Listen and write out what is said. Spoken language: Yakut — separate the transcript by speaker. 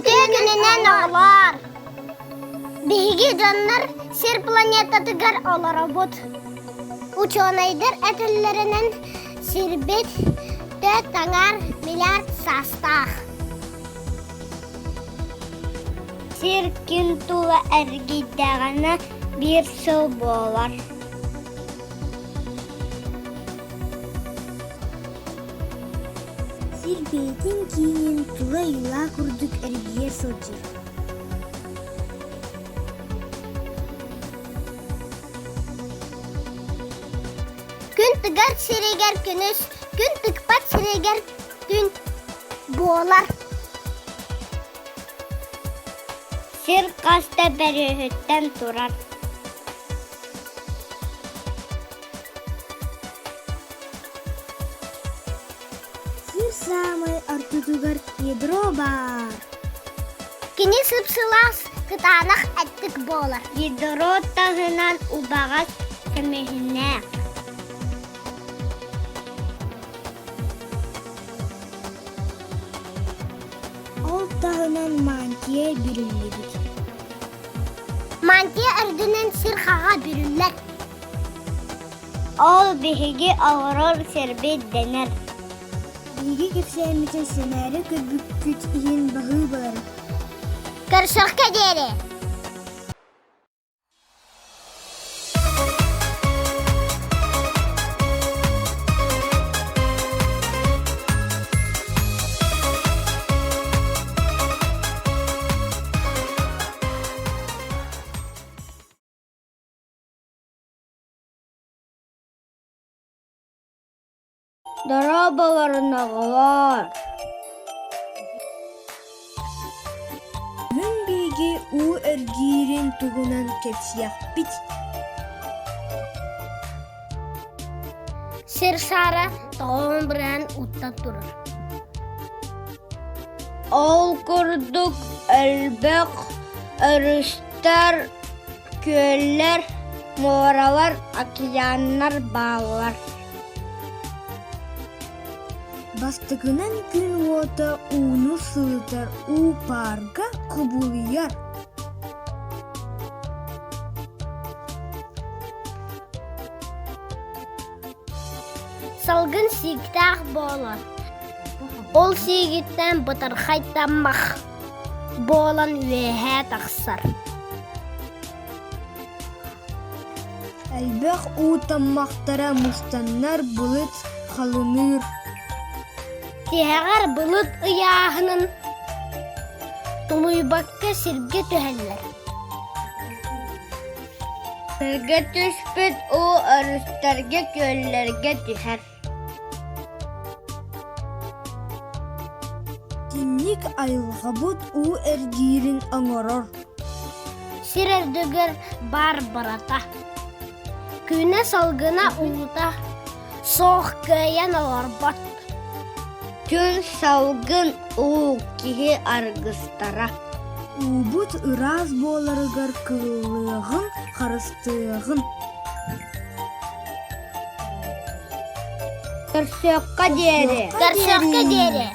Speaker 1: Үтүө күнүнэн оҕолоор! Биһиги дьоннор сир планетатыгар олоробут. Учуонайдар этэллэринэн сирбит 4,5 миллиард саастаах.
Speaker 2: Сир күн тула эргийдэҕинэ биир сыл буолар.
Speaker 3: Сир бэйэтин киинин тула ыйылаа курдук эргийэ сылдьар.
Speaker 1: Күн тыгар сиригэр күнүс, күн тыкпат сиригэр күн буолар.
Speaker 2: Сир хас да бөрүөһүттэн турар.
Speaker 3: Сир саамай ортотугар ядро баар.
Speaker 1: Кини сып-сылаас, кытаанах эттик буолар.
Speaker 2: Ядро таһынан убаҕас көмүһүнээх.
Speaker 3: Ол таһынан мантия бүрүллүбүт.
Speaker 1: Мантия үрдүнэн сир хаҕа бүрүллэр.
Speaker 2: Ол биһиги олорор сирбит дэнэр.
Speaker 3: Биһиги кэпсээммитин сэмээри көрбүккүт иһин баһыыбалар.
Speaker 1: Көрсөххө диэри!
Speaker 2: Дорооболорун оҕолоор!
Speaker 3: Бүгүн биһиги уу эргиирин туһунан кэпсиэхпит.
Speaker 1: Сир саара тоҕон быраан уттан турар.
Speaker 2: Ол курдук элбэх өрүстэр, күөллэр, муоралар, океаннар бааллар.
Speaker 3: Бастакынан күн уота ууну сылытар уу паарга кубулуйар.
Speaker 1: Салгын сииктээх буолар. Ол сиигиттэн бытархай таммах буолан үөһээ тахсар.
Speaker 3: Элбэх уу таммахтара мустаннар былыт халыныыр.
Speaker 1: Тиһэҕэр былыт ыйааһынын тулуйбакка сиргэ түһэллэр.
Speaker 2: Сиргэ түспүт уу өрүстэргэ, күөллэргэ түһэр.
Speaker 3: Итинник айылҕабыт уу эргиирин оҥорор.
Speaker 1: Сир үрдүгэр баар барата. Күнэ салгына уута суох кыайан олорбот.
Speaker 2: Күн салгын уу киһи аргыстара.
Speaker 3: Уубут ыраас буоларыгар кыыллыаҕын, харыстыаҕын.
Speaker 2: Көрсүөххэ диэри.
Speaker 1: Көрсүөххэ диэри.